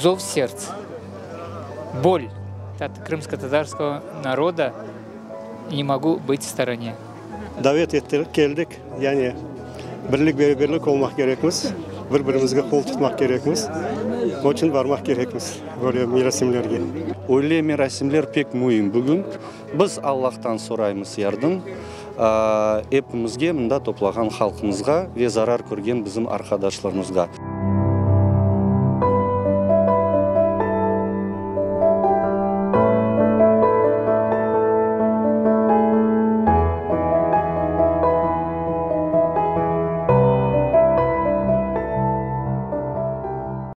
Zov сердца, боль крымско-татарского народа, не могу быть в стороне. Davet ettiler, keldik. Yani birlik, beraberlik olmaq kerekmiz, bir-birimizge qol tutmaq kerekmiz. Onıñ içün barmaq kerekmiz böyle merasimlerge. Öyle merasimler pek müim bugün. Biz Allahtan soraymız yardım epimizge, mında toplağan halqımızğa ve zarar körgen bizim arqadaşlarımızğa.